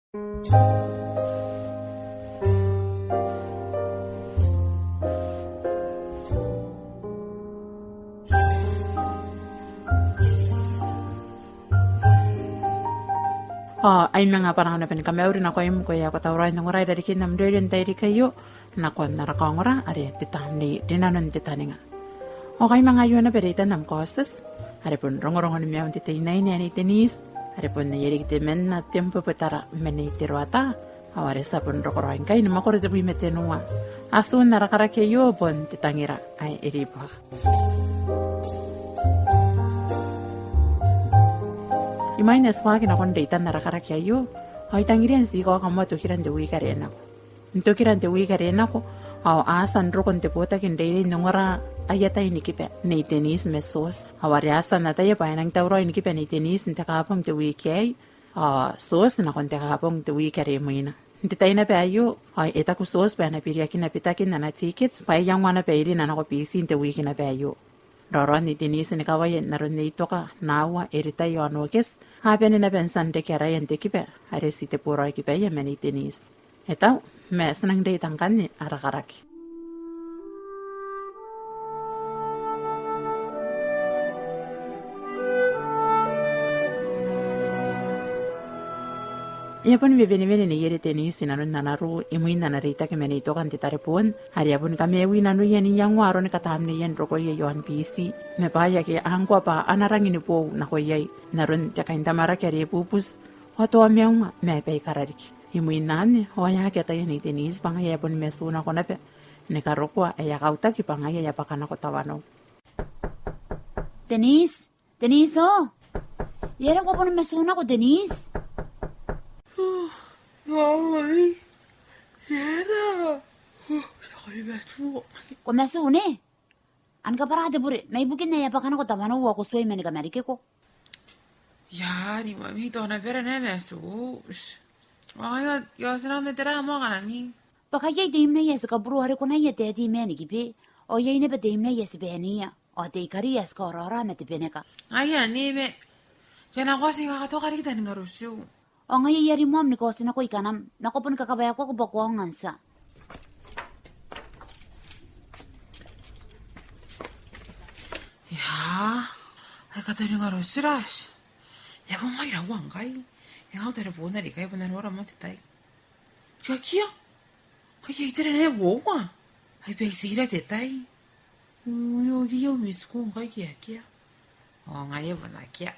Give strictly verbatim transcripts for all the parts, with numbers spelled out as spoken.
Ao ai manga bwanaa naba ni kamauri nakoim ngkoe ae ko tauraoi n ongora irarikin am rerio n te tairiki aio, nakon ara kaongora are Te Tamnei Rinanon te Taninga. Ao kai manga ioa naba reitan am kaotioti, are bon rongorongon maiun te teinaine ae Nei Denise, are bon aia riki temanna te mbwebwetara ma Nei Teroata, ao are ti a bon roko raoi ngkai ni mwakoro tebwi ma tenua. Atun ara karaki aio bon Te Tangira ae Ribuaka. Imwain ae ti waaki nakon reitan ara karaki aio, ao I tangiria n ti kaoka moa tokira n te wiiki are nako. N tokira n te wiiki are nako, ao a tia n roko n te botaki n reirei n ongora aia tai ni kiba Nei Denise ma Tioti. Ao are a tia n ataia bwa e nang tauraoi ni kiba Nei Denise n te Kaabong n te wiiki aei, ao Tioti nakon te Kaabong n te wiiki are imwina. N te tai naba aio, ao e taku Tioti bwa e na biriakina bitakin ana ticket, bwa e iangoa naba irina nako Biti n te wiiki naba aio. Raoraon Nei Denise ni kawaia n aron Nei Toka, Naua, Eritai ao Nokes, a bane naba n tia n reke araia n te kiba, are ti te boraoi kibaia ma Nei Denise. E tau, ma ti nang reita ngkanne ara karaki. E a boni wewenewe Nei Denise inanon ana ruu, imwin ana reitaki ma Nei Toka n te tareboon, are e a boni kamaiui nanoia n iangoa aroni katamneia n rokoia i aon Biti, ma bwaai ake a ngkoa bwa a na rangi ni boou nako iai, n aron te kaintamwarake are e bubuti, ao te maiunga ma baikarariki. Imwin anne, ao e aki ataia Nei Denise bwa ngaia e a boni matu nako naba ni karokoa ae e a kautaki bwa ngaia e a bwaka nako tawanou. Denise? Denise o! E aera ko a boni matu nako, Denise? Oi, e aera? Ko matu, ne? An kabwara te bure, ma ibukin ae e a bwaka nako tawanou ao ko tuai mani kamarikiko. Ia, ni mami, tao naba ara naba matu. Ao ngaia, e a oti nako ma tera moa kanami? Bwa kai iai te imwina ae ti kaburoo are ko na ia te ati ma ni kiba. Ao iai naba te imwina ae ti baeniia. Ao te ikari ae ti kaoraora ma te beneka. Ngaia anne ma. Ia nako ti kakatoka riki taningarotiau. Ao ngaia I a rimoam ni kaoti nako i kanam. Ma ko boni kakawaekoako bwa ko aonga n tia. Ia, ai kataningarotira. Ia, bon ngaira uangai. Ia, ngau tareboon are kai bon nora moa te tai. Ia, kia. Ai, ai, tera ne uoua? Ai, bwa e tira te tai. Ui, ui, ui, au misi ko ngkai kia, kia. O, ngaia bon akea.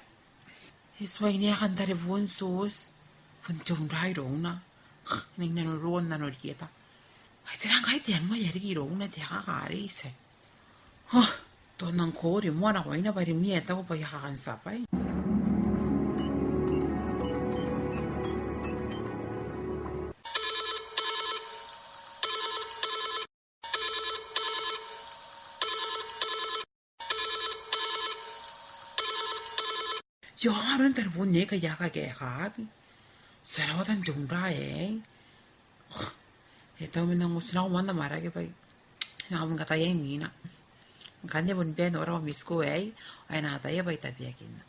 E tuai n ae kan tareboon Tioti. Bon te unra irouna. Nang nanoroa n nanorieta. Ai, tera ngkai te anua ae riki irouna te akaka are itiai. Ho, tao N nang kori moa nakoina bwa rimwi e taku bwa e a kakantia bwai. Io, aron tareboon aei kai a kakaeaki. Ti a rawata n te unra aei. E tau ma N nang otinako moa n amwarake bwa I nang bon kataia imwina. Ngkanne bon bwa e nora au misi ko aei, ao e na ataia bwa I tabeakinna.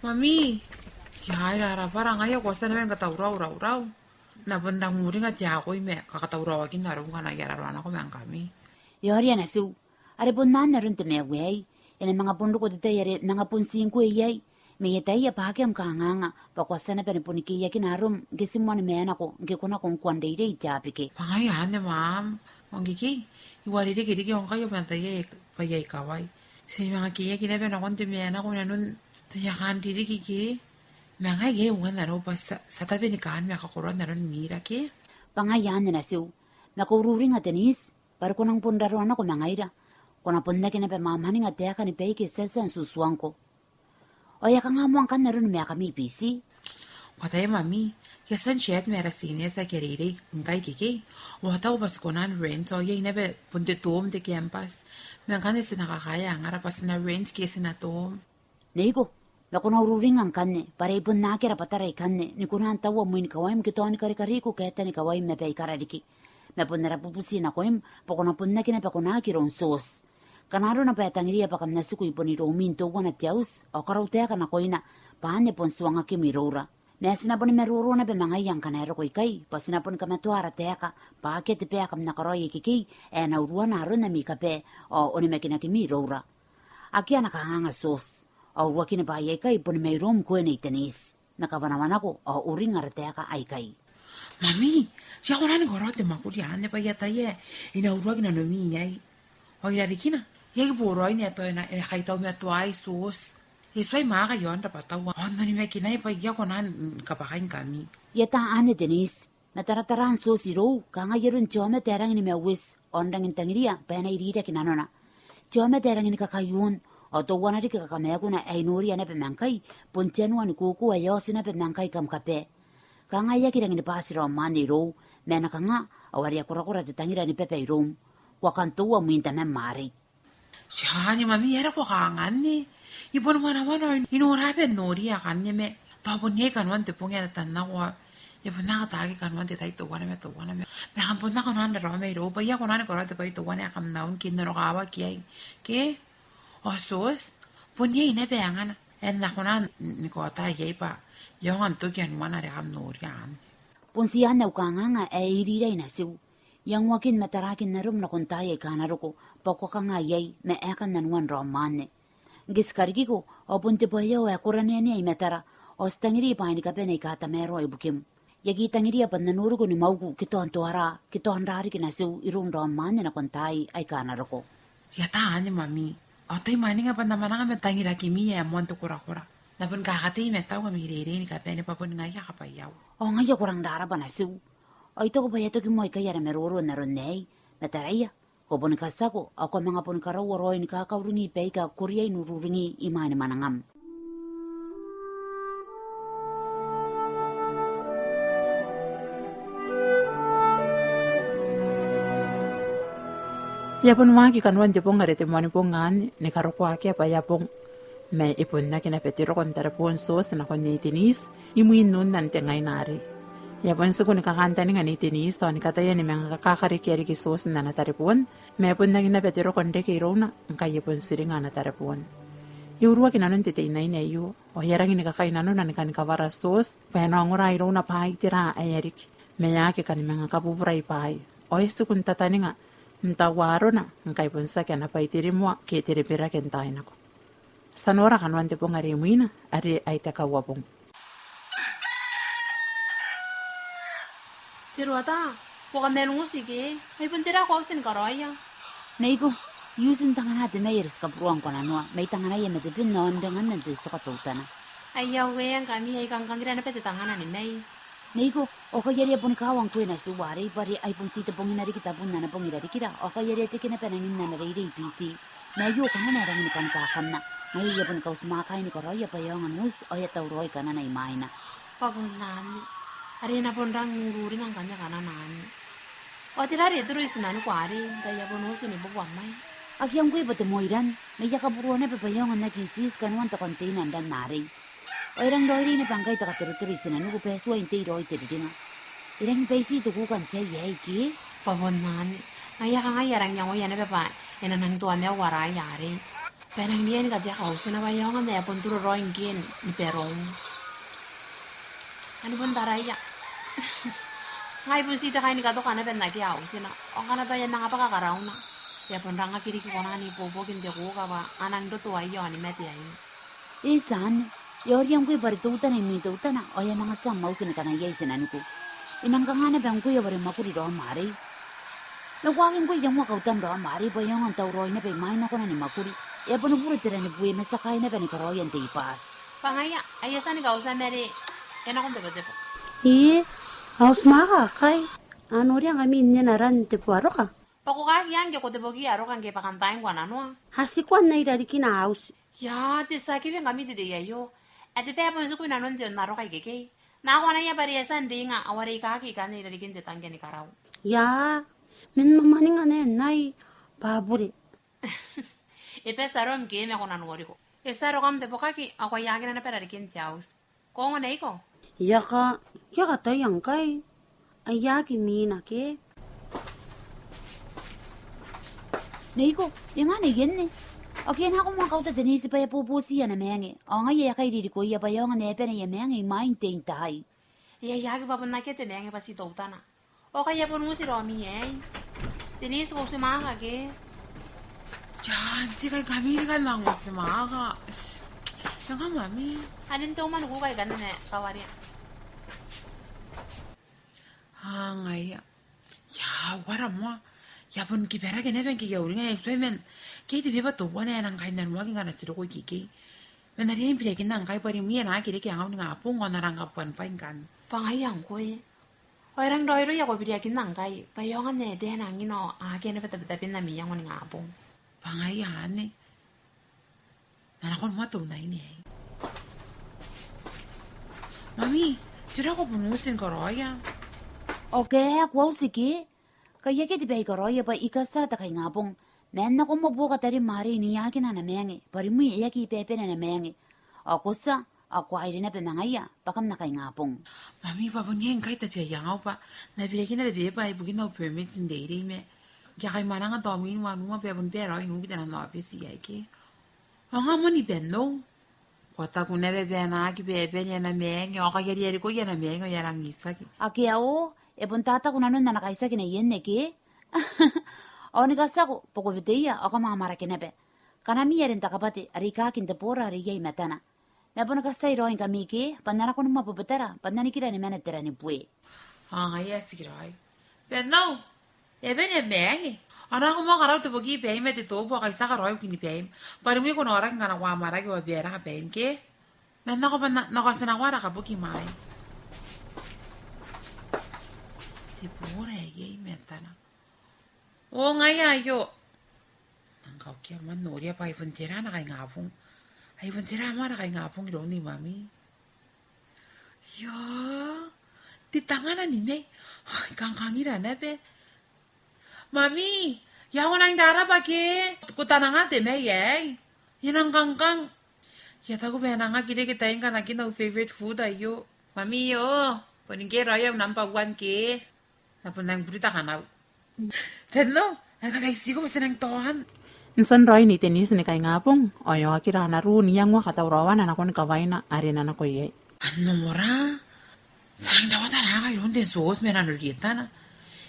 Mami, kia, ai rarabwa, ngaia ko a tia naba ni katauraoraorau. N na bon rangi n uringa te akoi ma kakatauraoakin arou ngkana I a raroa nako ma ngkami. Io, aria natiu. Are bon anne aron te maiu aei. E na manga bon roko te tai are manga bon ti ngkoe iai. Ma I ataia bwa akea am kanganga, bwa ko a tia naba ni boni keiakina arom ngke ti moan maenako, ngke ko nako ngkoa n reirei i Tabike. Bwa ngaia anne, Mam. Ao ngke I uarereke riki ao ngkai I a bon ataia bwa I a ikawai. Ti manga keiaki naba nakon te maenako inanon taian ririki ke. Ma ngaia e uangarau bwa ti a, ti a tabe ni kaan ma kakoroan aron mira ke. Bwa ngaia anne natiu. Ma ko ururinga Denise. Bwa are ko nang bon raroa nako ma ngaira. Ko na bon aki naba mwamwaninga taekan baike ti a tia n tutuangko. Ao e a kanga moa ngkanne aron maekami i Biti? Ko ataia, Mami, I a tia n chat ma ara seniors ake a reirei ngkai ikekei. Ao a taku bwa ti kona n rent, ao iai naba bon te dorm n te campus. Ma ngkanne ti na kakaea angara bwa ti na rent ke ti na dorm. Neiko, ma ko na ururinga ngkanne, bwa are e bon akea rabwatara ikanne, ni kona n taua mwin kawaim ke tao ni karikariiko ke tani kawaim ma baikarariki. Ma bon ara bubuti nakoim, bwa ko na bon aki naba konaki iroun Tioti. Ngkana arona bwa e tangiria bwa kam na tiku i bon iroumi n teuana te auti, ao karau taeka nakoina, bwa anne bon tuangakim iroura. Ma ti na boni maroro naba ma ngaia ngkana e roko ikai, bwa ti na boni kamatoa ara taeka, bwa akea te bwai ae kam na karaoia ikekei, ae na uruana aron ami kabae, ao onimakinakimi iroura. Akea ana kanganga Tioti, ao uruakina bwaai aikai boni mairoum ngkoe Nei Denise. Ma kawanawanako, ao uringa ara taeka aikai. Mami, ti a kona ni karaoa te mwakuri anne bwa I ataia ae e na uruaki nanomi iai. Ao irarikina, I aki boraoi n ae tao e na, e na kaitaumatoai Tioti. E tuai mwaaka i aon rabwatau, ao n onimakinai bwa I aki kona ni kabwakaingkami. E ataa anne Denise, ma tarataran Tioti irou, kanga ai aron te aomata ae rangi ni maueti, ao n rangi n tangiria bwa e na iriraki nanona. Te aomata ae rangi ni kakaiun, ao teuana riki kakamaaku ae I noria naba ma ngkai, bon te anua ni kuku ae e oti naba ma ngkai kam kabae. Kanga e aki rangi ni bati raom anne irou, ma e na kanga, ao are e a korakora te tangira ni baba iroum. Ko a kan toua mwin tamam arei. Tia ni mami, e aera ko kanganne? I bon wanawana, I nora bwa e noria akanne ma tao bon iai kanoan te bong ae tatannako. E bon aki ataaki kanoan te tai teuana ma teuana ma, ma kam bon aki kona n raraoma irou bwa I aki kona ni karaoa te bwai teuana ae kam na un ke n nanokawaki iai. Ke? Ao Tioti, bon iai naba angana ae N na kona ni kaota iai bwa I aonga n toki anuana are kam noria anne. Bon ti anne au kanganga ae e irirai natiu. I iangoaki ni matarakin arom nakon taai aika a na roko, bwa ko a kanga iai, ma e a kan anuan raom anne. Ngke ti karikiko, ao bon te bwai aio ae ko ranea ni ai matara, ao ti tangiri bwaai ni kabane aika tamaroa ibukim. I aki tangiria bwa N na noriko ni mwauku ke tao n toara, ke tao n rariki natiu iroun raom anne nakon taai aika a na roko. E ataa anne mami, ao tai mwaninga bwa N na mwananga ma tangirakimi ae moan te korakora. N na bon kakatei matau ami reirei ni kabane bwa bon ngaia kabwaiau. Ao ngaia ko rang rarabwa natiu. Ao I taku bwa e a toki moa ikai ara maroro n aron aei, ma taraia, ko boni katiako, ao ko a manga boni karaua raoi ni kakauringi baika ko riai n ururingi imwain mwanangam. E a bon waaki kanoan te bong are te Moanibong anne, ni karokoa akea bwa e a bong. Ma e bon aki naba te roko n tareboon Tioti nakon Nei Denise, imwin unnan te ngaina arei. E a bon tiku ni kakantaninga Nei Denise, tao ni kataia ni manga kakarekea riki Tioti n ana tareboon, ma e bon aki naba te roko n reke irouna, ngkai e bon tiringa ana tareboon. E uruaki nanon te teinaine aio, ao e a rangi ni kakai nanona ni kani kawara Tioti, bwa e na ongora irouna bwa ai tera ae e a riki. Ma e aki kani manga kabuburai bwaai, ao e tiku n tataninga n taua arona, ngkai bon tiaki ana bwai te rimoa ke te reberake n taai nako. Ti a nora kanoan te bong are imwina, are ai te Kauabong. Teroata, ko a kaman uti ke? Ai bon tera ko a uti ni karaoia? Neiko, I uti n tangana te mai are ti kaburoa ngkoananoa, mai tanganaia ma te bin ao n rengan n te tioka teutana. Ai aue, ngkami ai kangkangira naba te tangana ni mai. Neiko, ao kai are e a boni kawa ngkoe natiu arei, bwa are ai bon ti te bongina riki tabun ana bong irarikira, ao kai are e teke naba nangin ana reirei i Biti. Ma aio kanana ae rangi ni kani kakanna, ngaia I a boni kauti mwaakai ni karaoia bwa e aonga n uti, ao e a tauraoi kanana imwaina. Bwa bon anne, are e na bon rang ururinga ngkanne kanana anne. Ao tera are e toro i tinaniku arei, ngkai I a bon uti ni bubua mai. Akea ngkoe bwa te moi ran, ma I a kaburoa naba bwa e aonga n aki itiiti kanoan te container n ran arei. Ao e rangi raoiroi naba ngkai te katorotoro i tinaniku bwa e tuai n tei raoi te riringa. E rangi ni baiti te kuuka n te ai aei ke? Bwa bon anne, ngaia kanga I a rangi n iangoia naba bwa e na nang toa mai uarai arei. Bwa e nang riai ni katea kautina bwa e aonga ma e a bon toro raoi ngke ni baroum. Ani bon taraia. Ngai bon ti te kai ni katoka naba n akea autina. Ao ngkana tao e a manga bwaka karauna, e a bon rang aki riki kona n ibuobuoki n te kuuka bwa a nang rotoaia ao ni mate aine. E tia anne, e a oria ngkoe bwa are teutana imwin teutana, ao e a manga tia am auti ni kanaiai tinaniku. E nang kanga naba ngkoe ao are mwakuri raom arei? Ma ko aki ngkoe iangoa kautam raom arei, bwa e aonga n tauraoi naba imwain nakona ni mwakuri. E a boni bure te ranibue ma ti a kaai naba ni karaoia n te I-Pass. Bwa ngaia, ai e a tia ni kautia ma are e nako n tebotebo. Ii, auti mwaaka akai. A noria ngkami n ena ran tebo aroka? Bwa ko kakiang ke ko teboki aroka ngke bwa kam tai ngkoananoa. A tiku anne irarikina auti. Ia, te tia kiwi ngkami te tei aio. Ae te bwai ae bon tiku inanon te onnaroka ikekei. Nako anaia bwa are e a tia n ringa, ao are I kaaki ikanne irarikin te tangke ni karau. Ia, men mamaninga nai, bwa bure. E bati arom ke ma ko na noriko. E tia arokam te bokaki, ao ko a iakina naba irarikin te auti. Ko ongo neiko? Ia ka, ia kataia ngkai. Ai aki mina ke? Eiko, e nga Nei Anne? Ao ke e nako moa kauta Denise bwa e a bobooti ana mange. Ao ngaia e a kai ririkoia bwa e aonga n ae bane aia mange imwain te intaai. E a iaki bwa bon akea te mange bwa ti teutana. Ao kai e a bon uti raomi aei. Denise, ko uti mwaaka ke? Tia, ti kai kamiri kai manga uti mwaaka. E nga Mami? Anne te umwa nuku kai kanne kawaria. A ngaia. E a uara moa. E a bon kibarake naba ngke e a uringa e tuai man. Ke te beba teuana e nang kainnanoaki ngkana ti roko ikekei. Ma n na riai n birakinna ngkai bwa rimwi e na aki reke angau ningabong ao n na rang kabuanibwai ngkanne. Bwa ngaia ngkoe. Ao e rang raoiroi ae ko birakinna ngkai bwa e aonga n ae te nang ino akea naba tabetaben ami iango ningabong. Bwa ngaia anne. N na nakon moa te unaine aei. Mami, tera ko bon uti ni karaoia? Ao ke, ko a uti ke? Kai akea te bwai ae I karaoia bwa I katia te kaingabong. Ma e nako moa buoka tarim arei n iakina ana mange, bwa rimwi e aki bebete ana mange. Ao ko tia, ao ko airi naba ma ngaia, bwa kam na kaingabong. Mami, bwa bon iai ngkai tabeaiangau bwa N na birakina te beba ibukin au permit n reirei ma ngke a kai mwananga tao mwin wanua bwa e bon bwara raoi n uki te nano aobiti aei ke. Ao nga moa ni bannou. Ko taku naba bwa e na aki bebete ana mange, ao kai e a riarikoa ana mange ao e a rang itiaki. Akea o, e bon tataku nanon ana kaitiaki Nei Anne ke? Ao ni katiako, bwa ko weteia, ao kam amwarake naba. Kanami are n te kabwate, are I kaaki n te boora are iai matana. Ma bon katiai raoi ngkami ke, bwa N na nakon moa bobotara, bwa N na nikira ni mena te ranibue. Ao ngaia e tikiraoi. Bannou, e a bane am mange. Ao nako moa karau te boki baim ma te tobu ao kaitiaka raoi bukin baim. Bwa rimwi ko na aoraki ngkana ko amwarake ao bwa e raka baim ke. Ma nako bwa N na, nako ti na waerake buki mai. Te boora ae iai matana. O ngaia aio. Nang kaukia moa n noria bwa ai bon tera ana kaingabong. Ai bon tera moa ana kaingabong iroun Nei Mami. Io, te tangana ni mai. Ai kangkangira naba. Mami, e a ongo nang raraba ke? Ko tananga te mai aei. E nang kangkang. E a taku bwa e nang aki reke tain kanakin au favorite food aio. Mami o, ko ningke raoi au number one ke. N na bon nang buri te kanau. Bannou, e nang kabaitiko bwa ti nang toan. N tia n raoi Nei Denise ni kaingabong, ao e oki raoi ana ruu n iangoa katauraoana nakon kawaina are e na nako iai. Anne moa ra. Ti a nang rawata nako iroun Ten Tiaoti ma nanoia tana.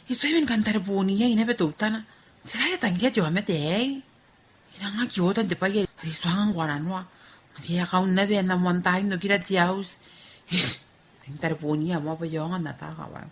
E tuai man kan tareboon iai naba teutana. Tera ae e tangiria te aomata aei? E nang aki oota n te bwai are e tuangnga ngkoananoa. Ngke e a kaun naba ana moan tai n okira te auti. Ish, e nang tareboon iai moa bwa e aonga n ataa kawai.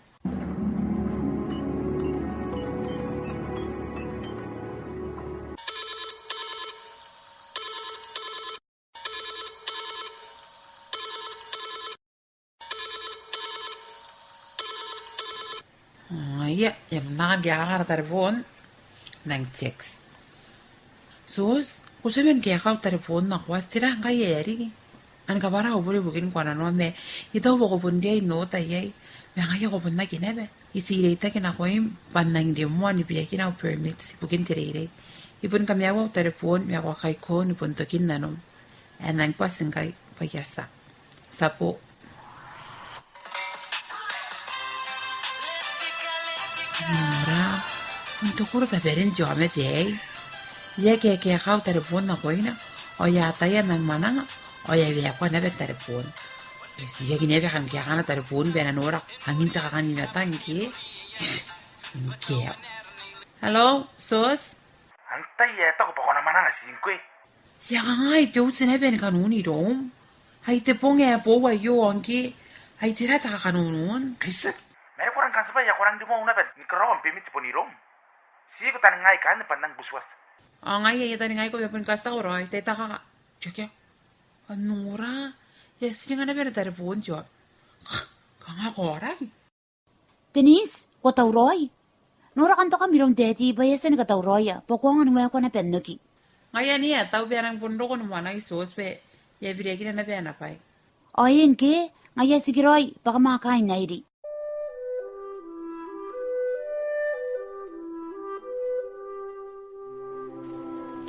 Aia, e a bon nang kaeka ara tareboon, nang text. Tiaoti, ko tuai man kaeka au tareboon nakoa, tera ngkai ae riki? An kabwara au bure ibukin ngkoananoa ma I taku bwa ko bon riai n oota iai, ma ngaia ko bon aki naba. I ti reitaki nakoim bwa N nang rimoa ni birakina au permit ibukin te reirei. I bon kamaiua au tareboon ma ko a kaikoa ni bon tokin nanom. E nang bati ngkai bwa I a tia. Tiabo. Nora, n tokoro taberen te aomata aei. E a kaeka au tareboon nakoina, ao e a ataia nang mwananga, ao e a waekoa naba te tareboon. E tiaki naba kan kaeka ana tareboon bwa e na nora angin te kakanimata ngke. Ish, ngke. Hello, Tiaoti? Antai ae taku bwa ko na mwananga ti ngkoe? E a kangai te uti naba ni kanuni iroum. Ai te bong ae boou aio ao ngke. Ai tera te kakanonon? Kaitiaki. Ma are ko rang kan tibwa ae ko rang rimoa au naba ni karaoa am permit bon iroum. Ti ko taningai kan bwa N nang butiwati. Ao ngaia I a taningaiko bwa bon katiako raoi, tai takaka. Tiaki. Anora, e a tiringa naba ana tareboon te aomata. Kanga ko aoraki? Denise, ko a tauraoi? Nora kan tokam iroun Daddy bwa e a tia ni katauraoia, bwa ko aonga ni waekoa naba n oki. Ngaia anne, e a tau bwa e nang bon roko ni mwanai Tiaoti bwa e a birakina naba ana bwai. Ao eng ke, ngaia tikiraoi, bwa kam a kaai n airi.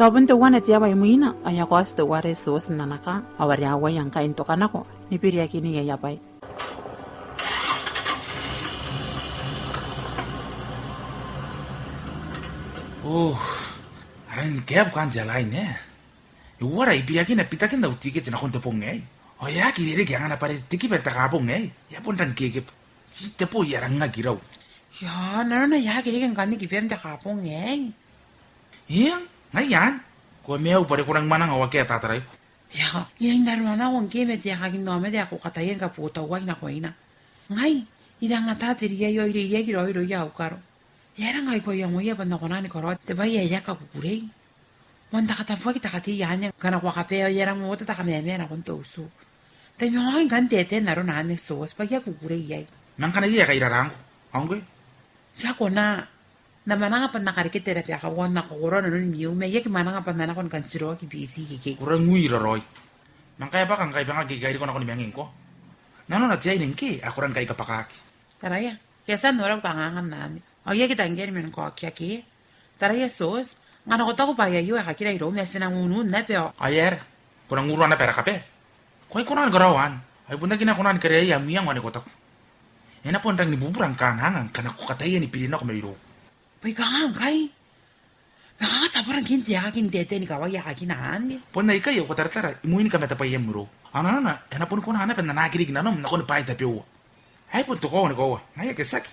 Tao bon teuana te aoa imwina, ao e a kaoti teuare Tiaoti n ana kaa, ao are a uaia ngkai n toka nako ni biriakini aia bwai. Oh, A rang kebu kan te airline, e. E uara ibiriakina bitakin au tiketi nakon te bong aei? Ao e aki rereke angana bwa are te kiba n te kabong aei e a bon rang kekeba. Ti te boi e a rang aki rau. Ia, nanona e aki reke ngkanne kibam n te kabong aei. Eng, ngaia anne. Ko a maiu bwa are ko rang mwananga ao akea tataraiko. Ia, I a ingaranna ngke ma te aekakin aomata ae ko kataia ni kabotauaki nakoina. Ngai, I rang ata te riai ao I reireaki raoi irouia au karo. E aera ngkai ko a iangoia bwa N na kona ni karaoa te bwai ae e aki kakukurei? Moan te katabuaki te katei anne ngkana ko a kabaea ao e aera ngkoa te kamamae nakon te utu? Tai manga oki ngkanne n taetae n arona anne, Tioti, bwa I aki kukurei iai. Ma ngkana iai ae kairara ngkoe, ao ngkoe? Ti a kona. N na mwananga bwa N na karekea te rabe ae kaua ao N na kakoroa nanon miu, ma I aki mwananga bwa N na nako ni kan tiroaki Biti ikekei. Ko rang ui raoi. Ma ngkai e bwaka ngkai bangaki kairiko nakon mangingko. Nanona te aine ngke ae ko rang kai kabwakaki. Taraia, ke e a tia n noora au kanganga n anne. Ao I aki tangiria ni manga kaokia ke. Taraia Tioti, ngkana ko taku bwa aio e kakira iroum ma ti nang unun naba ao. Ao e aera? Ko nang urua naba ara kabae? Ko aki kona ni karaoa anne. Ao e bon aki kona ni karaoa am iango anne ko taku. E na bon rangi ni bubura am kanganga ngkana ko kataia ni biri nako mairou. Bwa I kanga ngkai? Ma kanga ti a bon rang kintiakaki n taetae ni kawai aekakina anne? Bon aikai ao ko taratara imwin kamatebwaiam irou. Ao nanona e na bon kona naba n anaaki riki nanom nakon bwaai tabeua. Ai bon te koaua ni koaua, ngaia ke tiaki.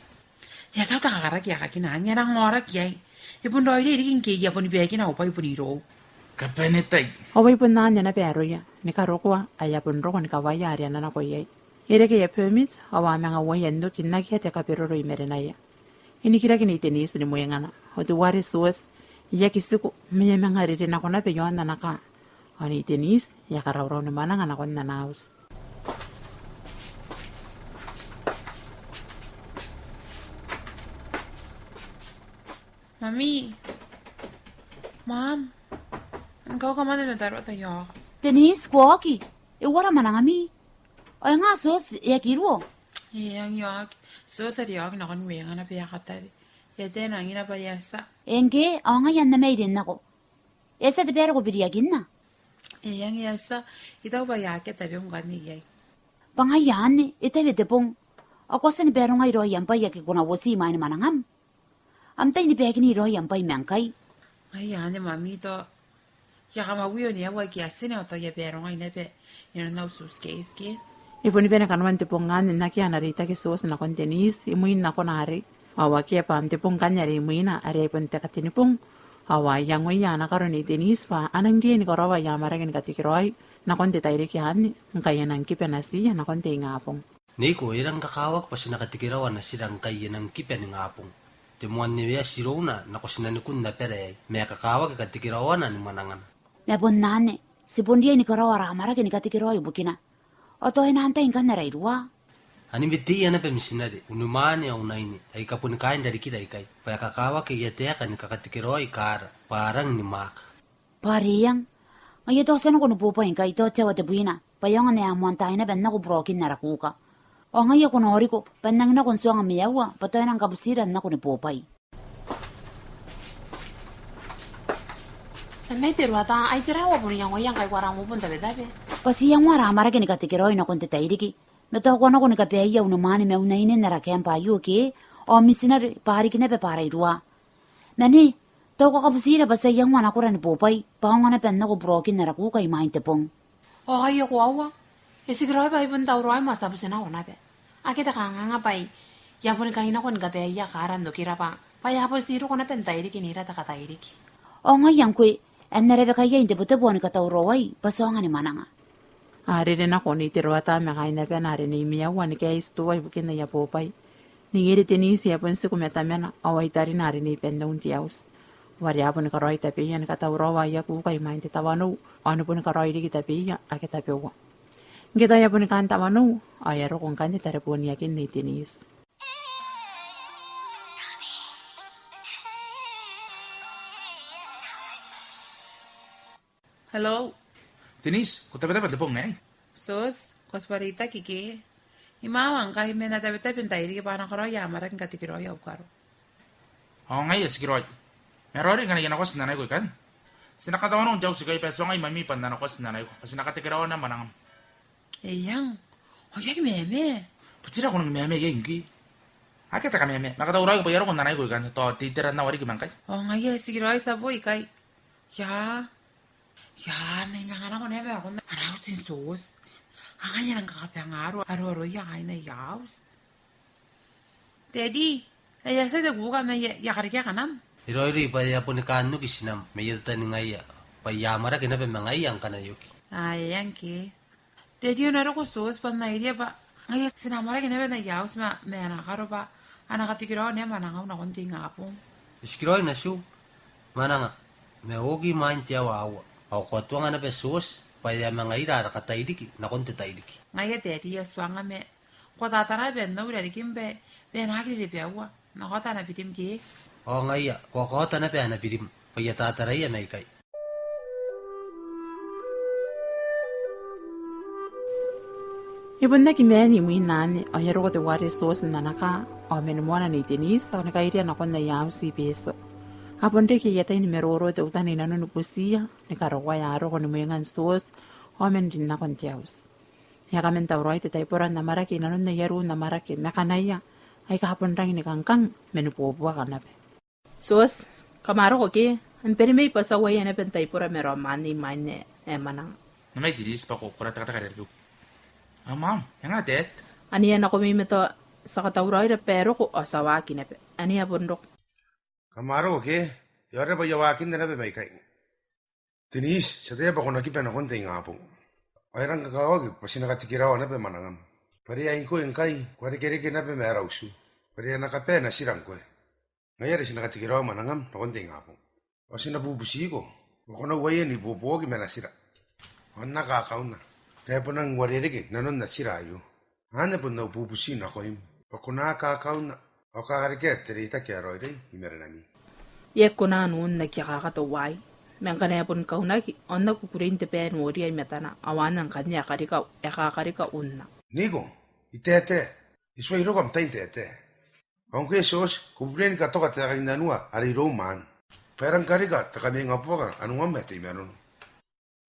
E a tau te kakaraki aekakina anne, e a nang aoraki iai. E bon raoiroi riki ngke I a bon baekina au bwai bon irou. Kabanetai. Ao ai bon anne naba aroia ni karokoa ae a bon roko ni kawaia are a na nako iai. E reke aia permit ao a manga uaia n oki n akea te kaberoro i marenaia. E nikiraki Nei Denise ni mwengana, ao teuare Tioti e aki tiku ma e a manga rere nako naba iaon ana kaa. Ao Nei Denise e a karaurau ni mwananga nakon ana auti. Mami. Mam. Ngkau kamana na taro ta yo. Denise, ko oki? E uara mwanangami? Ao e nga Tioti, e aki ruo? E, e a oki. Tioti are e a oki nakon mwengana bwa e a katawe. E a tia n anganira bwa e a tia. Ngke, ao ngaia N na mairin nako. E a tia te bwai are ko biriakinna? E, e a tia. I taku bwa e akea tabeua ngkanne iai. Bwa ngaia anne, e tawe te bong. Ao ko a tia ni barongai raoi am bwai ake ko na uoti imwain mwanangam? Am tai ni baekini raoi am bwai ma ngkai. Ngaia anne, Mami, tao I a kamaiu n aua aika a tia n oto, I a barongai naba inanon au suitcase ke. E boni bane kanoan te bong anne n akea ana reitaki Tioti nakon Denise imwin nakona arei. Ao akea bwa n te bong ngkanne are imwina are ai bon te Katenibong, ao a iangoia ana karo Nei Denise bwa a nang riai ni karaoa aia amwarake ni katekeraoi nakon te tairiki anne, ngkai e nang kiba natiia nakon te ingabong. Neiko, e rang kakawaki bwa ti na katekeraoa natira ngkai e nang kiba ningabong. Te moan newea tirouna nako tinanikun abara aei, ma e kakawaki katekeraoana ni mwanangana. Ma bon anne, ti bon riai ni karaoa ara amwarake ni katekeraoi ibukina. Ao tao e na antai ngkanne ara iruwa? Ani meteia naba mitinare, unimwaane ao unaine, aika boni kaain rarikira ikai, bwa e kakawaki aia taeka ni kakatekeraoi kaara, bwa a rangi ni mwaaka. Bwa are e ang. Ngaia tao ti a nako ni bobwai ngkai, tao te aoa tebwina, bwa e aonga n ae moan taai naba n nako burokin ara kuuka. Ao ngaia ko na oriko, bwa N nang nako n tuanga maiaua, bwa tao e nang kabutiira n nako ni bobwai. Nna mai Teruata, ai tera ae ko bon iangoia ngkai ko a rang bon tabetabe? Bwa ti iangoa ara amwarake ni katekeraoi nakon te tairiki. Ma tao ko a nako ni kabaeia unimwaane ma unaine n ara kaembwa aio ke, ao mitinare, bwa a riki naba bwa ara iruwa. Ma nei, tao ko a kabutiira bwa ti a iangoa nakora ni bobwai, bwa a aonga naba n nako burokin ara kuuka imwain te bong. Ao ngaia ko aua, e tikiraoi bwa I bon tauraoi ma ti a buti nako naba. Akea te kanganga bwa I a boni kai nako ni kabaeia kaara n okira bwa, bwa e a bon tii roko naba n tairiki n ira te katairiki. Ao ngaia ngkoe, e na rawekaia n tebotebo ni katauraoi, bwa ti aonga ni mwananga. A rere nako Nei Teruata ma kaain abana are Nei Miaua ni kaeti toa ibukin aia bobwai. Ningeri Denise e a bon tiku ma tamana, ao ai tarina are Nei Bennou n te auti. Ao are a boni karaoi tabeia ni katauraoa aia kuuka imwain te tawanou, ao ni boni karaoi riki tabeia ake tabeua. Ngke tao e a boni kaan tawanou, ao e a roko ngkanne te tareboniakin Nei Denise. Hello. Denise, ko tabetabe n te bong aei? Tioti, ko a tibwa reitaki ke? I mawa ngkai ma N na tabetabe n tairiki bwa a na karaoa aia amwarake ni katekeraoi au karo. Ao ngaia e tikiraoi. Ma e raoiroi ngkana I a nakoa tinanaiko ikanne? Ti na katawanou n te auti ikai bwa e tuangai Mami bwa N na nakoa tinanaiko, bwa ti na katekeraoa mwanangam. Eang, ao I aki mama. Bwa tera ko nang mama iai ngke? Akea te kamama, ma katauraoiko bwa I a roko n nanaiko ikanne, tao te itera n aoa riki ma ngkai. Ao ngaia e tikiraoi, ti a boo ikai. Ia, ia, N na manga nako naba nakon ana auti Tioti. Ngaia N nang kakabangaro aroaroia kaain aia auti. Daddy, e a tia te kuka ma I a, I a karekea kanam. E raoiroi bwa e a boni kaan oki tinam, ma I a tataningaia bwa I a amwarake naba ma ngaia ngkana e oki. Ae, eng ke. Daddy, e na roko Tioti bwa N na iriia bwa ngaia ti na amwarake naba n aia auti ma, ma ana karo bwa a na katikiraoa naba mwanangau nakon te ingabong. E tikiraoi natiu, mwananga, ma oki imwain te aoa aua. Ao ko a tuanga naba Tioti bwa e a manga ira ara katairiki nakon te tairiki. Ngaia Daddy, I a tuanga ma ko a taratara bwa N na ira riki bwa, bwa e na aki riribaua. N na kaota ana birim ke? Ao ngaia, ko a kaota naba ana birim, bwa I a tataraia mai ikai. E bon aki maan imwin anne, ao e a roko teuare Tioti n ana kaa, ao man moana Nei Denise, ao ni kairia nakon aia auti i Betio. A bon reke aia tai ni maroro teutana i nanon butiia, ni karokoa ae a roko ni mwengan Tioti, ao man rin nakon te auti. E a kaman tauraoi te taibora n amwarake i nanon aia ruu n amwarake, ma kanaia aika a bon rangi ni kangkang, ma ni buobuaka naba. Tioti, kam a roko ke? Am bane mai bwa ti a uaia naba n taibora ma raom anne imwain ae e mwananga. Nakomai Denise bwa ko kona te katakare riki. Am, am, e nga Dad? Anne e a nakomai ma tao ti a katauraoira bwa e roko ao ti a waaki naba. Anne e a bon roko. Kam a roko ke? E aera bwa I a waakinna naba mai ikai. Denise, ti ataia bwa ko na kiba nakon te ingabong. Ao e rang kakawaki bwa ti na katikiraoa naba mwanangam. Bwa are ai ngkoe ngkai, ko a rekereke naba ma ara utu. Bwa are a na kabae natira ngkoe. Ngaia are ti na katikiraoa mwanangam nakon te ingabong. Ao ti na bubutiko bwa ko na uaia n ibuobuoki ma natira. Ao N na kakauna ngkai e bon nang uarereke nanon natira aio. Anne bon au bubuti nakoim, bwa ko na kakauna, ao kakarekea te reitaki ae raoiroi i marenami. E aki kona n un n aki akaka teuaei, ma ngkana e bon kaunaki, ao N na kukurei n te bwai ae noria i matana, ao anne ngkanne e a karika, e a kakarika unna. Niko, I taetae, I tuai roko am tai n taetae. Ao ngkoe Tioti, ko bure ni katoka taekakin anua are iroum anne. Bwa e rang karika te kamwengabuaka anuam ae te I-Manono.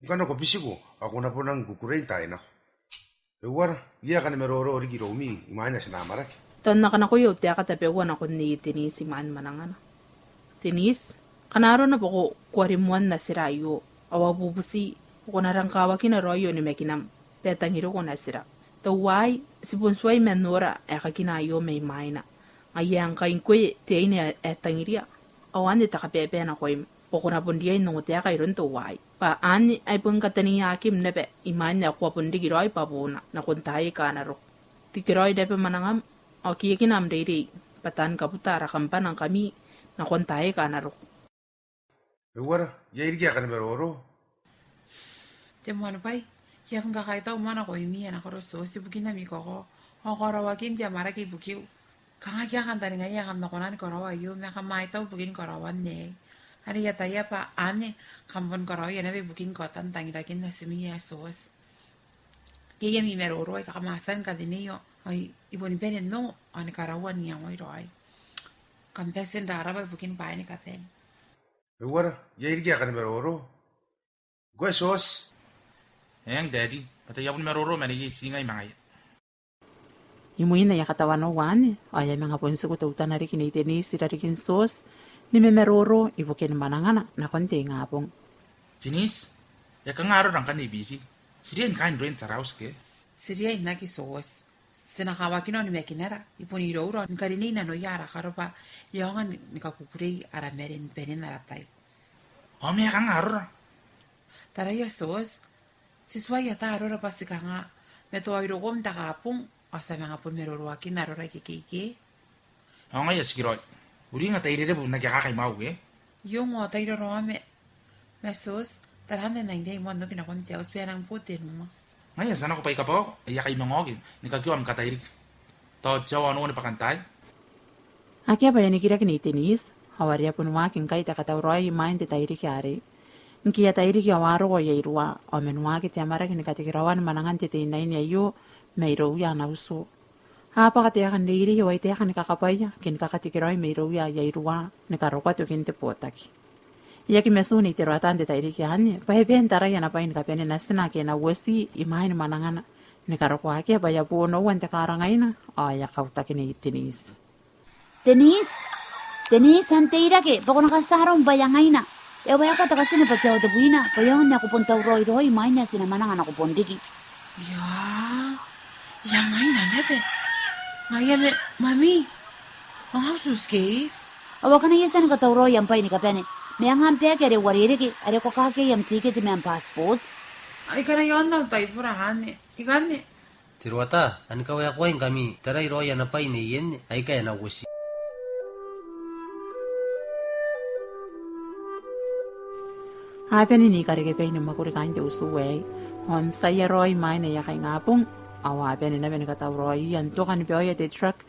Ngkana ko bitiko, ao ko na bon nang kukurei n taai nako. E uara, I a kani maroro riki iroumi imwain ae ti na amwarake. Tao N na kanakoa au taeka tabeua nakon Nei Denise imwain mwanangana. Denise, kanga arona bwa ko, ko a rimoa natira aio, ao au bubuti, ko na rang kawakina raoi onimakinam bwa e tangiriko natira. Teuaei, ti bon tuai man nora aekakina aio mai mwaina. Ngaia ngkai ngkoe te aine ae, ae tangiria, ao anne te kabaebae nakoim, bwa ko na bon riai n ongotaeka iroun teuaei. Bwa anne ai bon kataneiakim naba imwain ae ko a bon riki raoi bwa buuna nakon taai aika a na roko. Tikiraoi naba mwanangam, ao kiekina am reirei, bwa taan kabuta ara kambana ngkami nakon taai aika a na roko. E uara, iai riki ae kani maroro? Te moan bwai, I a bon kakaitau moa nakoimi ae na koro Tioti ibukin ami kakao, ao karaoakin te amwarake ibukiu. Kanga I aki kantaningaia ae kam na kona ni karaoa aio, ma kam aitau ibukin karaoan aei. Are I ataia bwa anne kam bon karaoia naba ibukin kaotan tangirakin natimi ae Tioti. Iai ami maroro aika kam a tia ni kateneia, ao I, I boni bane n ongo, ao ni karaua n iangoi raoi. Kam bati n rabwa ibukin bwaai ni kabane. E uara, iai riki ae kani maroro? Ngkoe Tioti? Eng, Daddy, bwa tao I a bon maroro ma neiei ti ngai ma ngaia. Imwin ae e a katawanou anne, ao e a manga bon tiku teutana riki Nei Denise i rarikin Tioti, ni mamaroro ibukin mwanangana nakon te ingabong. Denise, e kanga arora ngkanne i Biti? Ti riai ni kaai n roin te ara auti ke? Ti riai n aki Tioti. Ti na kawakina onimakinara, I bon iroura ni karinei nanoia ara karo bwa e aonga ni, ni kakukurei ara mare ni banen ara tai. Ao ma e kanga arora? Taraia Tioti, ti tuai ata arora bwa ti kanga, ma tao iroum te kabung, ao ti a manga bon maroroakin arora ikekei ke. Ao ngaia tikiraoi. Uringa tai rerebu n aki akaka imwaiu ke? Io, ngkoa tai raraoma. Ma Tioti, tara anne N na iri moa n oki nakon te auti bwa e nang bo tenua. Ngaia ti a nako bwa I kabwakaaki, I a kai manga oki ni kakioa am katairiki. Tao te aoa onoua ni bwakantaai. Akea bwa e a nikiraki Nei Denise, ao are e a bon waaki ngkai te katauraoi imwain te tairiki arei. Ngke e a tairiki ao a roko aia iruwa, ao man waaki te amwarake ni katekeraoan mwanangan te teinnaine aio mairouia ana utu. A bwaka taekan reirei ao ai taeka ni kakabwaia, ke ni kakatekeraoi mairouia aia iruwa, ni karokoa tokin te botaki. E aki matu Nei Teroata n te tairiki anne, bwa e bon tarai ana bwai ni kabane natina ake e na uoti imwain mwanangana, ni karokoa akea bwa e a bo onoua n te karangaina, ao e a kautaki Nei Denise. Denise! Denise, an teirake, bwa ko na katia arom bwa e a ngaina. E waekoa te katine bwa te aoa tebwina, bwa e aonga ni ko bon tauraoi raoi imwain ae ti na mwananga nako Bonriki. Ia, ia ngaia naba. Ngaia ma, Mami. Ao ngkana au suitcase? Ao akana I a tia ni katauraoi am bwai ni kabane. Ma anga am bag are uarereke, are ko kaaki iai am ticket ma am passport. Ai kanga I aonga n taibora anne. Ikanne. Teroata, a ni kawaekoa ngkami, tarai raoi ana bwai Nei Anne, aika e na uoti. A bane ni karekea bain mwakuri kaain te utu aei. Ao n tia raoi imwain aia kaingabong, ao a bane naba ni katauraoia n toka ni baoia te truck,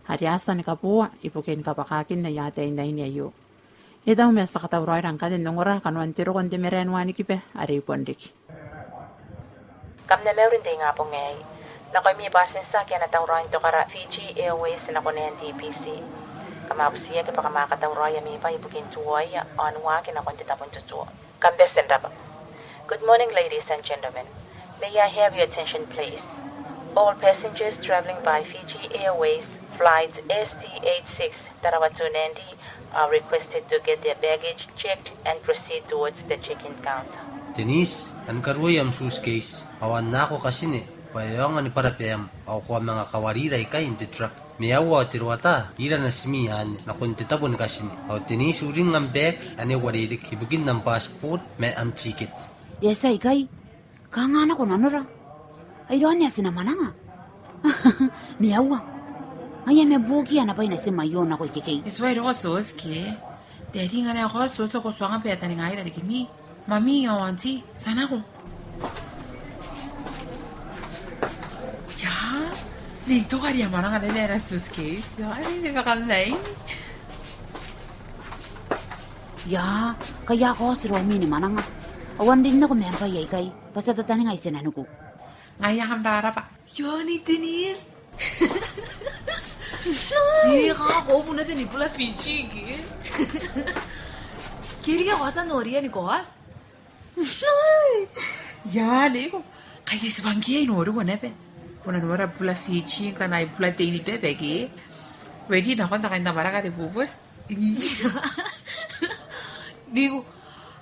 are a tia ni kabooa, ibukin kabwakaakin aia ataeinaine aio. E tau ma ti a katauraoira ngkanne n ongora kanoan te roko n te marae ni wanikiba are i Bonriki. Kam na mauri n te ingabong aei. Nakoimi bwatintia ake a na tauraoi n tokara Fiji Airways nakon N D B C. Kam a butiaki bwa kam a katauraoi ami bwai ibukin tuoaia ao n waaki nakon te tabo n tutuo. Kam bati n rabwa. Good morning, ladies and gentlemen. May I have your attention, please? All passengers traveling by Fiji Airways flight S T eight six Tarawa to Nadi are requested to get their baggage checked and proceed towards the check-in counter. Denise, a ni karuoi am suitcase, ao a na nako katine, bwa e aonga ni bwara baam, ao ko a manga kawarira ikai n te truck. Ma aua ao Teroata, ira natimi anne, nakon te tabo ni katine. Ao Denise, uringa am bag, ane uarereke, ibukin am passport, ma am ticket. E a tia ikai, kanga nako nanora. Ai raon ae ti na mwananga. Ma aua. Ngaia ma buokiia ana bwai natim aio nako ikekei. E tuai roko Sos ke. Daddy, ngkana e koaua Sos ao ko tuanga bwa e taningaira riki Mami. Mami, ao Auntie, ti a nako. Ia, Nei, toka ria mwananga naba ara suitcase. Ia, Nei, naba kam nai. Ia, kai a kaoti raomi ni mwananga. Ao a rin nako ma am bwai aikai. Bwa ti a tataninga i tinaniku. Ngaia kam rabwa. Io, Nei Denise. Io, kanga ko buna bwa ni bula Fiji ke. Ke riki ko a tia n noria ni ko a tia. Ia, Nei ko. Kai ti bangke ai noriko naba. Ko na nora bula Fiji, ngkana ai bula tein bebe ke. Ready nakon takan tamaraka te bubuti. Nei ko.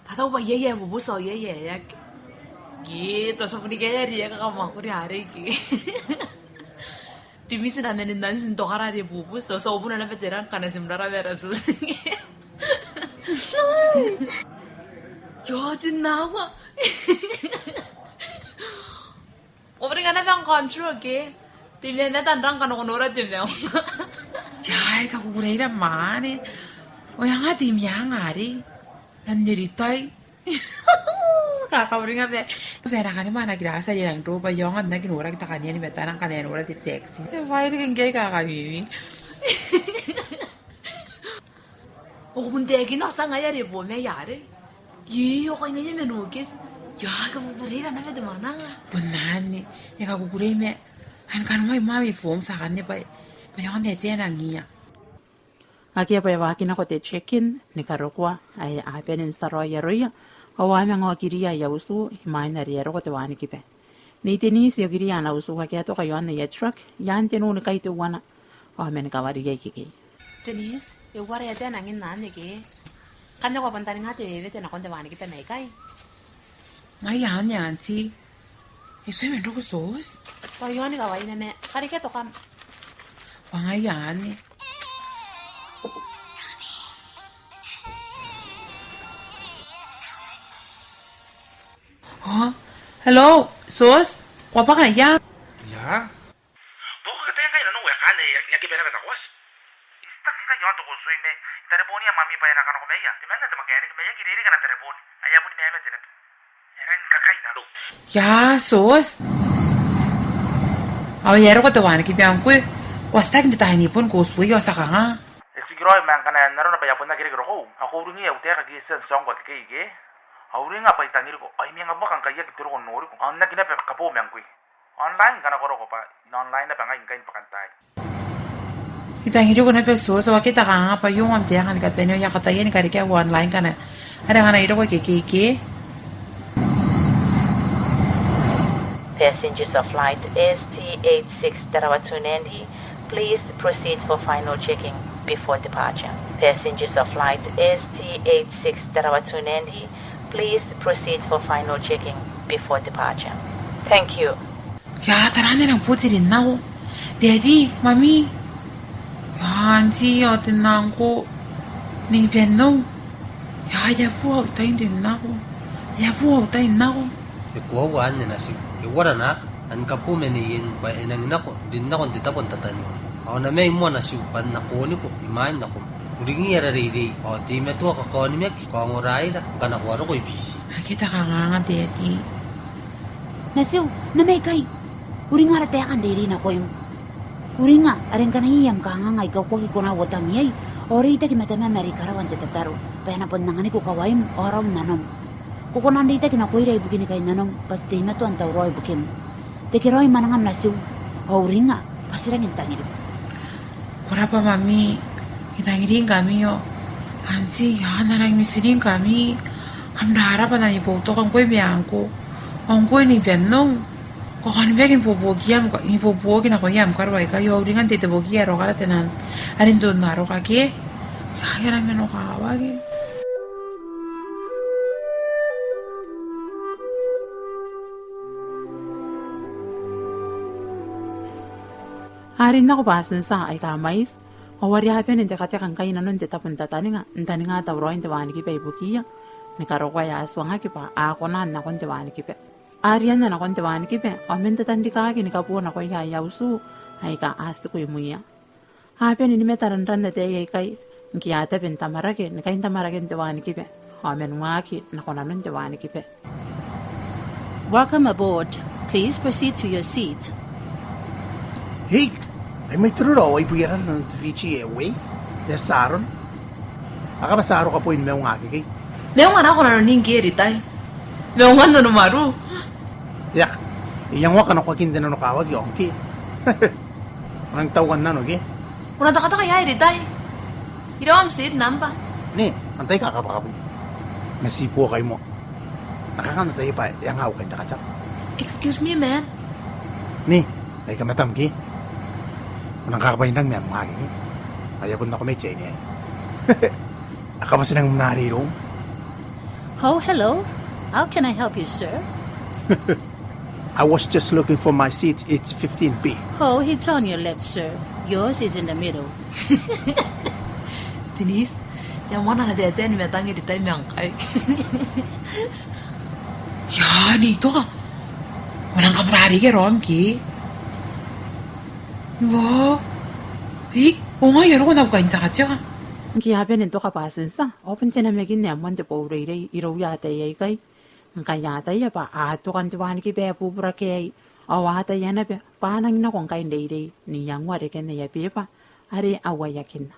A tau bwa iai ae bubuti ao iai ae aki. Ke, tao ti a boni kaea riaka kamwakuri arei ke. Ti misi na menen nanti n tokara are bubuti, so, so buna naba te rang ngkana ti mrara bwa ara suitcase. Io, ti nawa. Ko boni ngkana bwa n control ke. Ti mena tan rang ngkana ko nora ti mena. Ia, e kakukureira mwaane. Ao e anga ti mena arei. Nan neritai. Kakauringa bwa. Bwa e raka ni mwaane kira asa ria nang roba ionga n aki noraki takania ni matana ngkana e nora te taxi. E bwai riki ngke kakamimi. Ao ko bon taekinna ao ti a ngaia are boo ma iai arei. Io, ko ingaia ma Nokes. Ia, e kakukureira naba te mwananga. Bon anne, e kakukurei ma. An kan mai mai form ti akanne bwa. Bwa e aonga n te nang ia. Akea bwa e waaki nako te check-in, ni karokoa, ae a bane n tia raoi aroia, ao a manga okiria aia utu, imwain are e a roko te wanikiba. Nei Denise e okiria ana utu ake a toka iaon aia truck, i aan te nuu ni kai teuana, ao man kawariia ikekei. Denise, e uara e a tia nang inanne ke? Ngkanne ko a bon taninga te wewete nakon te wanikiba mai ikai? Ngaia anne, Auntie. E tuai man roko Sos? Bwa e aonga ni kawaina ma, karekea tokam. Bwa ngaia anne. Oh, hello, Sos? Ko a bwaka ia? Ia? Bwa ko kataia ngkai nanou ae kaain ae I aki bane naba n kaoti. I stuck ngkai i aon te kotoi ma I tareboonia Mami bwa e na kanakomaia. Temanna te mechanic ma e aki reirei ngkana e tareboo. Ai a bon mamaate naba. E rang kakai nanou. Ia, Sos. Ao e a roko te wanikiba ngkoe. Ko a stuck n te taai ni bon kotoi ao ti a kanga? E tikiraoi ma ngkana e na roko naba I a bon aki reke rokou. Ao ko uringiia au taeka ke e tia n tiaongo akekei ke? Ao uringa bwa I tangiriko. Ao I manga bwaka ngkai I aki te roko n noriko. Ao n aki naba kaboo ma ngkoe. Online ngkana ko roko bwa N online naba ngai ngkai n bwakantaai. I tangiriko naba Sos, ao akea te kanganga bwa I ongo am taeka ni kabane ao I a kataia ni karekea au online ngkana are ngkana I roko ikekei ke. Passengers of flight S T eight six Tarawa to Nadi, please proceed for final checking. before departure. Passengers of flight S T eight six Tarawa to Nadi, please proceed for final checking before departure. Thank you. Ia, tara anne e rang boti rin nako. Daddy, Mami. Ia, Auntie, ao te nang ko ni bia nako. Ia, e a bua au tai n rin nako. E a bua au tai n nako. E koaua anne natiu. E uara nako, an kabomene ien bwa e nangi nako, rin nako n te tabo n tataninga. Ao na mai moa natiu, bwa N na kooniko imwain nakom. Uringi ara reirei, ao teimatoa kakaonimaki, kaongoraira, ngkana ko a roko i Biti. Akea te kanganga, Daddy. Natiu, na mai ikai. Uringa ara taeka n reirei nakoim. Uringa, are ngkana iai am kanganga aika ko aki kona n uotang iai, ao reitaki ma tamam are i karawa n te tataro, bwa e na bon anganiko kawaim, ao raou n nanom. Ko kona n reitaki nakoira ibukin kainnanom, bwa ti teimatoa n tauraoi ibukim. Tekeraoi mwanangam natiu, ao uringa, bwa ti rangi n tangiriiko. Ko rabwa Mami, I tangiringkami ao Auntie, I a na rangi ni misiringkami. Kam rarabwa n ai boutoka ngkoe ma ngkoe. Ao ngkoe ni bia nako. Ko kani bia ni buobuoki am, ni buobuoki nakoia am karo aikai, ao uringa n tei te buoki ae rokara te nano. Are n toki n aroka ke. Ia, I a rangi n nanokawaki. A rin nako batintia aika mwaiti, ao are a bane n tekateka ngkai i nanon te tabo n tataninga, n taninga tauraoin te wanikiba ibukiia, ni karokoa ae a tuangaki bwa a kona n nakon te wanikiba. A rianna nakon te wanikiba, ao man tatanrikaaki ni kaboo nakoia aia utu aika a tiku imwiia. A bane ni mataranran ataei aikai, ngke a tabe n tamwarake ni kaintamwaraken te wanikiba, ao man waaki nako nanon te wanikiba. Welcome aboard. Please proceed to your seat. Hei, ai mai Tororo ao ai bwi arana n te Fiji Airways? E a tia arona. Akea bwa ti a roko bwa e na maunga akekei. Maunga nako nanoni ngke e ritai. Maunga n nanomaru. Ia, e iangoaki nakoakin te nanokawaki ao ngke. Ko nang tauan nano ke? Ko na tekateka iai ritai. Iraua am seat number? Nei, antai ae kakabwakabwi? N na ti buoka i moa. N na kanga n ataia bwa e anga au kaintekateka? Excuse me, ma'am. Nei, ai kamatam ke? Ko nang kakabwainrang ma am waaki ke? Ai a bon nako mai te aine aei. Akea bwa ti nang mwaninga iroum. Oh, hello. How can I help you, sir? I was just looking for my seat. It's fifteen B. Oh, it's on your left, sir. Yours is in the middle. Denise, e a moana ana taetae ni matang ritai ma ngkai. Ia, Nei Toka. Ko nang kaburareia raom ke? Ua. Ih, ao ngai I a roko n au kaintekateka. Ngke a bane n toka batintia, ao bon te namakin ae moan te bwaureirei irouia ataei aikai. Ngkai a ataia bwa a toka n te wanikiba ae bubura ke aei, ao a ataia naba bwa a nangi nako ngkai n reirei, n iangoa reken aia beeba are a uaiakinna.